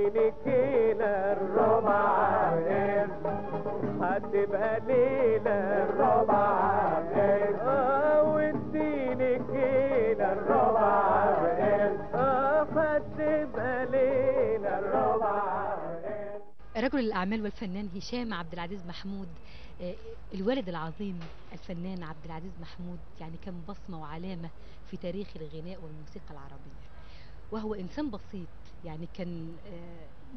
واديني كيلة الربع بقرش، هتبقى ليلة الربع بقرش. واديني كيلة الربع بقرش، هتبقى ليلة الربع بقرش. رجل الأعمال والفنان هشام عبد العزيز محمود، الوالد العظيم الفنان عبد العزيز محمود، يعني كان بصمة وعلامة في تاريخ الغناء والموسيقى العربية، وهو إنسان بسيط، يعني كان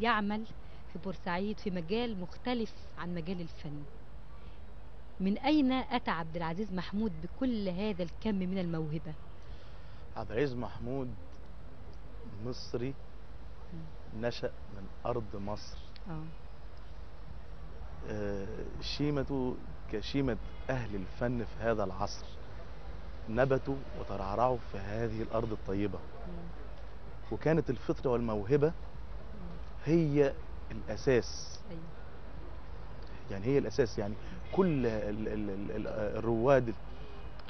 يعمل في بورسعيد في مجال مختلف عن مجال الفن. من أين أتى عبد العزيز محمود بكل هذا الكم من الموهبة؟ عبد العزيز محمود مصري نشأ من أرض مصر. شيمته كشيمة أهل الفن في هذا العصر، نبتوا وترعرعوا في هذه الأرض الطيبة، وكانت الفطرة والموهبة هي الأساس. يعني هي الأساس، يعني كل الرواد،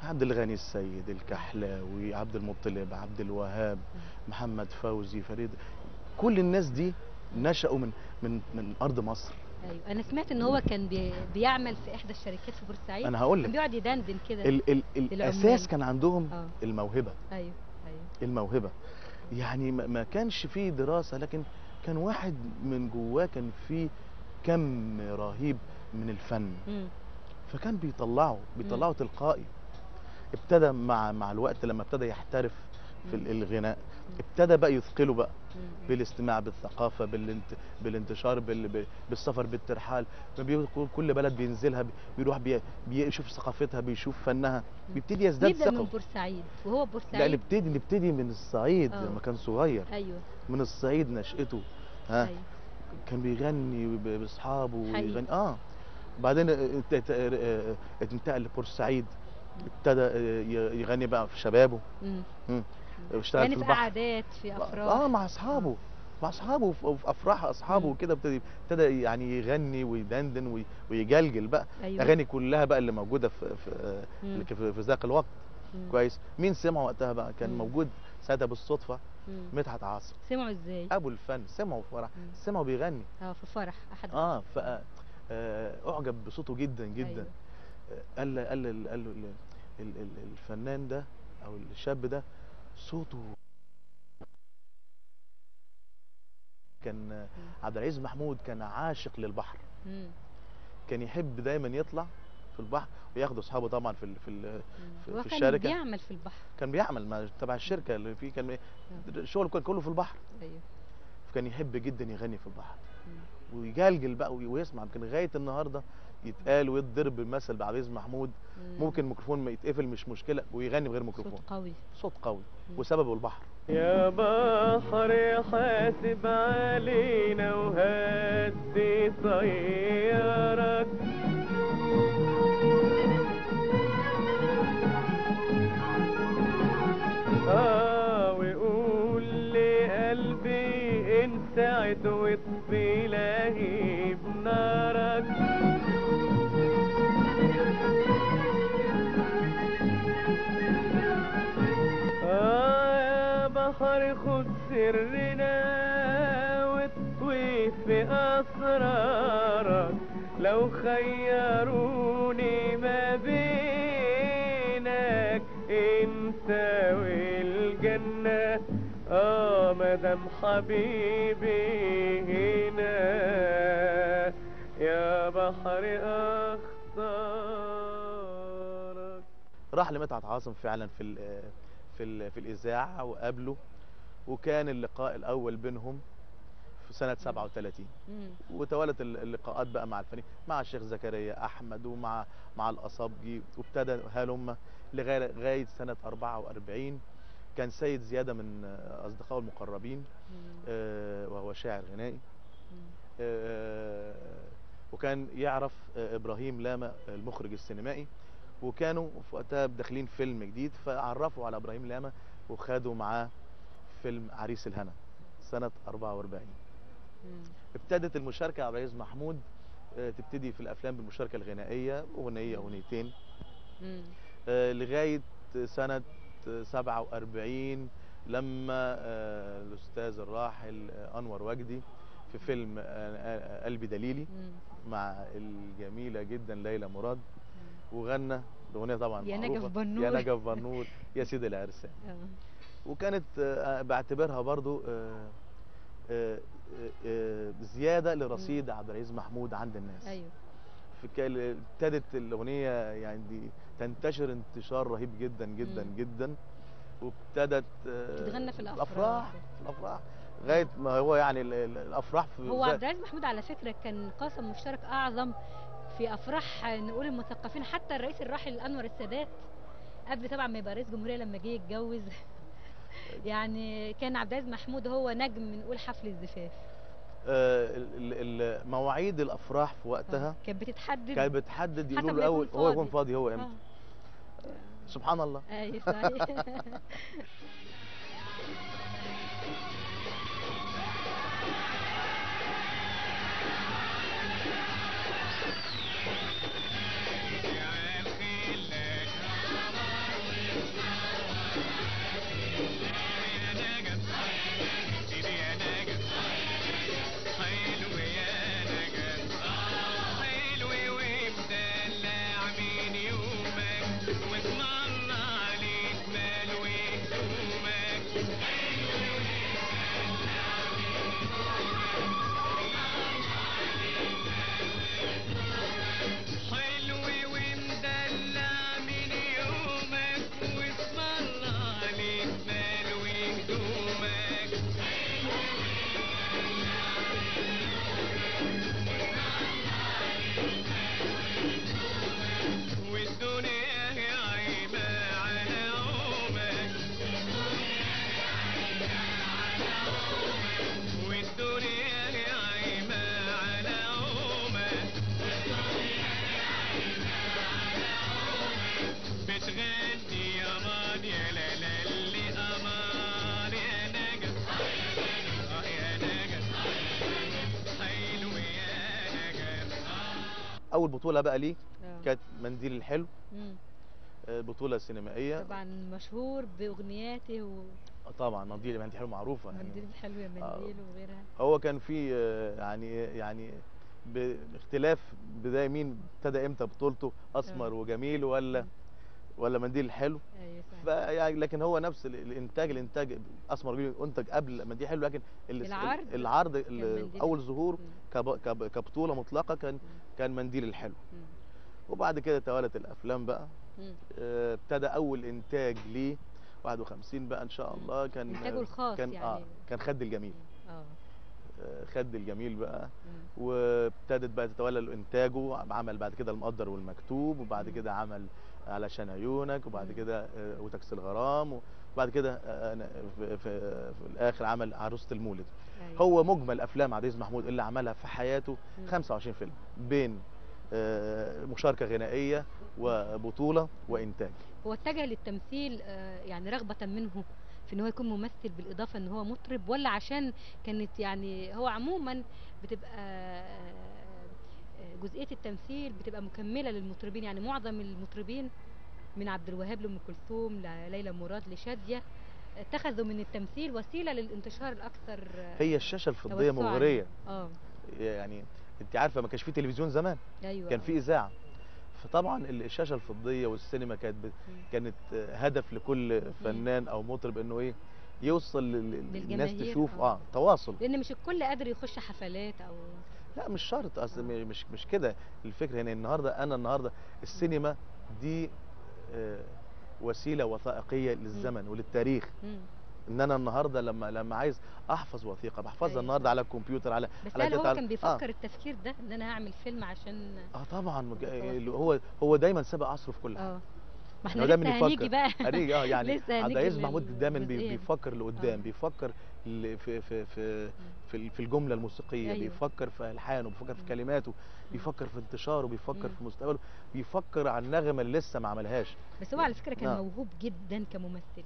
عبد الغني السيد، الكحلاوي، عبد المطلب، عبد الوهاب، محمد فوزي، فريد، كل الناس دي نشأوا من من من أرض مصر. ايوه، انا سمعت ان هو كان بيعمل في احدى الشركات في بورسعيد. انا هقول لك، كان بيقعد يدندن كده. الاساس كان عندهم الموهبة. ايوه ايوه، الموهبة، يعني ما كانش فيه دراسة، لكن كان واحد من جواه كان فيه كم رهيب من الفن. فكان بيطلعه تلقائي. ابتدى مع الوقت لما ابتدى يحترف في الغناء، ابتدى بقى يثقله بقى بالاستماع، بالثقافة، بالانتشار، بالسفر، بالترحال. كل بلد بينزلها بيروح بيشوف ثقافتها، بيشوف فنها، بيبتدي يزداد ثقة. بيبدأ من بورسعيد، وهو بورسعيد. لا، نبتدي من الصعيد. لما كان صغير. ايوه، من الصعيد نشأته. ها. أيوة. كان بيغني باصحابه ويغني. بعدين انتقل لبورسعيد، ابتدى يغني بقى في شبابه. اشتغل يعني في البحر، قعدات، في افراح. مع اصحابه، مع اصحابه وفي افراح اصحابه وكده. ابتدى يعني يغني ويدندن ويجلجل بقى. أيوة. اغاني كلها بقى اللي موجودة في في في ذاك الوقت. كويس. مين سمعه وقتها بقى؟ كان موجود ساعتها بالصدفة مدحت عاصم. سمعوا ازاي؟ ابو الفن. سمعوا في فرح، سمعوا بيغني في فرح احد. اعجب بصوته جدا جدا. أيوة. قال قال الفنان ده او الشاب ده صوته. كان عبد العزيز محمود كان عاشق للبحر. كان يحب دايما يطلع في البحر وياخد اصحابه طبعا في في في الشركة. كان بيعمل في البحر، كان بيعمل مع تبع الشركة اللي فيه، كان شغله كان كله في البحر. ايوه، فكان يحب جدا يغني في البحر ويجلجل بقى ويسمع. يمكن لغاية النهارده يتقال ويتضرب المثل بعبد العزيز محمود. ممكن الميكروفون ما يتقفل مش مشكلة، ويغني بغير ميكروفون. صوت قوي، صوت قوي، وسببه البحر. يا بحر حاسب علينا وهدي طيارك، وقول لقلبي انسعد واطفي لهيب نارك. يا بحر خد سرنا واطوي في اسرارك، لو خيروني ما بينك انت والجنة، مدام حبيبي هنا يا بحر اختارك. راح لمدحت عاصم فعلا في في الاذاعة وقابله، وكان اللقاء الاول بينهم في سنة 37. وتوالت اللقاءات بقى مع الفنانين، مع الشيخ زكريا احمد ومع القصبجي، وابتدى هلمه لغاية سنة 44. كان سيد زيادة من اصدقائه المقربين، وهو شاعر غنائي، وكان يعرف ابراهيم لاما المخرج السينمائي، وكانوا في وقتها داخلين فيلم جديد، فعرفوا على ابراهيم لاما وخدوا معاه فيلم عريس الهنا سنة 44. ابتدت المشاركة عبد العزيز محمود تبتدي في الافلام بالمشاركة الغنائية، اغنية اغنيتين، لغاية سنة 47 لما الاستاذ الراحل انور وجدي في فيلم قلبي دليلي مع الجميلة جدا ليلى مراد، وغنى الاغنية طبعا يا نجف بنور، يا نجف بنور، يا سيد العرسان. وكانت بعتبرها برضو زيادة لرصيد عبد العزيز محمود عند الناس. ايوه. ابتدت الاغنية يعني دي تنتشر انتشار رهيب جدا جدا جدا، وابتدت تتغنى في الافراح، في الافراح لغاية ما هو يعني الافراح في هو عبد العزيز محمود على فكرة كان قاسم مشترك اعظم في افراح نقول المثقفين، حتى الرئيس الراحل انور السادات قبل طبعا ما يبقى رئيس جمهورية لما جه يتجوز يعني كان عبد العزيز محمود هو نجم نقول حفل الزفاف. مواعيد الافراح في وقتها كانت بتتحدد، كانت بتحدد، يقولوا له الاول هو يكون فاضي هو امتى. سبحان الله. ايوه صحيح. اول بطوله بقى ليه كانت منديل الحلو، بطوله سينمائية طبعا مشهور باغنياته طبعا منديل الحلو معروفة، منديل يعني الحلو يا منديل وغيرها. هو كان في يعني باختلاف بداية مين ابتدى امتى بطولته، اسمر وجميل ولا منديل الحلو. ايوه فيعني لكن هو نفس الانتاج اسمر وجميل انتج قبل منديل الحلو، لكن العرض اول ظهور كبطوله مطلقه كان منديل الحلو. وبعد كده توالت الافلام بقى. ابتدى اول انتاج ليه 51 بقى ان شاء الله، كان انتاجه الخاص كان يعني كان خد الجميل. خد الجميل بقى، وابتدت بقى تتولى انتاجه. عمل بعد كده المقدر والمكتوب، وبعد كده عمل علشان عيونك، وبعد كده وتاكسي الغرام، وبعد كده في الاخر عمل عروسه المولد. أيوة. هو مجمل افلام عبد العزيز محمود اللي عملها في حياته 25 فيلم، بين مشاركة غنائية وبطولة وانتاج. هو اتجه للتمثيل يعني رغبة منه في ان هو يكون ممثل بالاضافة ان هو مطرب، ولا عشان كانت يعني هو عموما بتبقى جزئية التمثيل بتبقى مكملة للمطربين؟ يعني معظم المطربين من عبد الوهاب لام كلثوم لليلى مراد لشاديه اتخذوا من التمثيل وسيلة للانتشار الاكثر. هي الشاشة الفضيه مغرية. يعني انت عارفه ما كانش في تلفزيون زمان. ايوه، كان في اذاعة، فطبعا الشاشة الفضيه والسينما كانت هدف لكل فنان او مطرب انه ايه يوصل للناس تشوف تواصل، لان مش الكل قادر يخش حفلات او لا مش شرط، اصل مش كده الفكرة. هنا النهارده انا النهارده السينما دي وسيلة وثائقية للزمن وللتاريخ. ان انا النهارده لما عايز احفظ وثيقة بحفظها. أيوة. النهارده على الكمبيوتر على بس على هل هو كان بيفكر التفكير ده ان انا هعمل فيلم عشان طبعا هو دايما سابق عصره في كل حاجة. ما احنا لسه هنيجي بقى هنيجي يعني عبد العزيز محمود دايما بيفكر لقدام، بيفكر في في في في الجملة الموسيقية. أيوة. بيفكر في الحانه، بيفكر في كلماته، بيفكر في انتشاره، بيفكر في مستقبله، بيفكر على النغمة اللي لسه ما عملهاش. بس هو على فكرة كان موهوب جدا كممثل،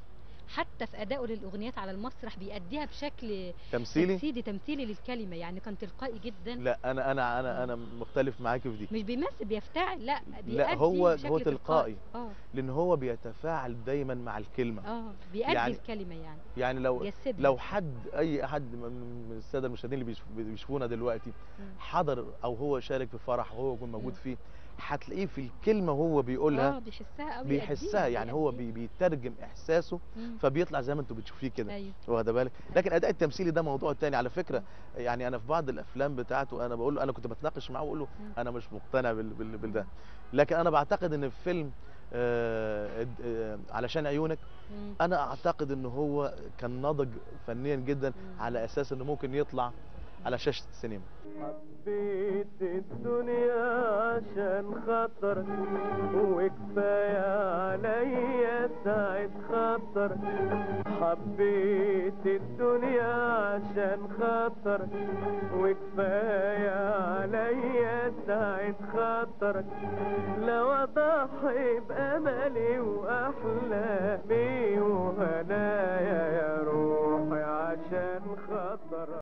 حتى في ادائه للاغنيات على المسرح بيأديها بشكل تمثيلي للكلمة، يعني كان تلقائي جدا. لا انا انا انا انا مختلف معاكي في دي. مش بيمثل بيفتعل، لا لا هو تلقائي. لان هو بيتفاعل دايما مع الكلمة. بيأدي يعني الكلمة يعني. يعني لو حد، اي حد من السادة المشاهدين اللي بيشوفونا دلوقتي حضر او هو شارك في فرح وهو يكون موجود فيه، هتلاقيه في الكلمة وهو بيقولها بيحسها قوي، بيحسها يعني هو بيترجم احساسه فبيطلع زي ما انتم بتشوفيه كده. أيوه. واخده بالك؟ لكن اداء التمثيلي ده موضوع تاني على فكرة. يعني انا في بعض الافلام بتاعته انا بقول له، انا كنت بتناقش معاه واقول له انا مش مقتنع بالده، لكن انا بعتقد ان في فيلم علشان عيونك انا اعتقد ان هو كان نضج فنيا جدا على اساس انه ممكن يطلع على شاشة السينما. حبيت الدنيا عشان خاطرك، وكفاية عليا ساعة خاطرك. حبيت الدنيا عشان خاطرك، وكفاية عليا ساعة خاطرك. لو أضحي بأملي وأحلامي وهنايا يا روحي عشان خاطرك.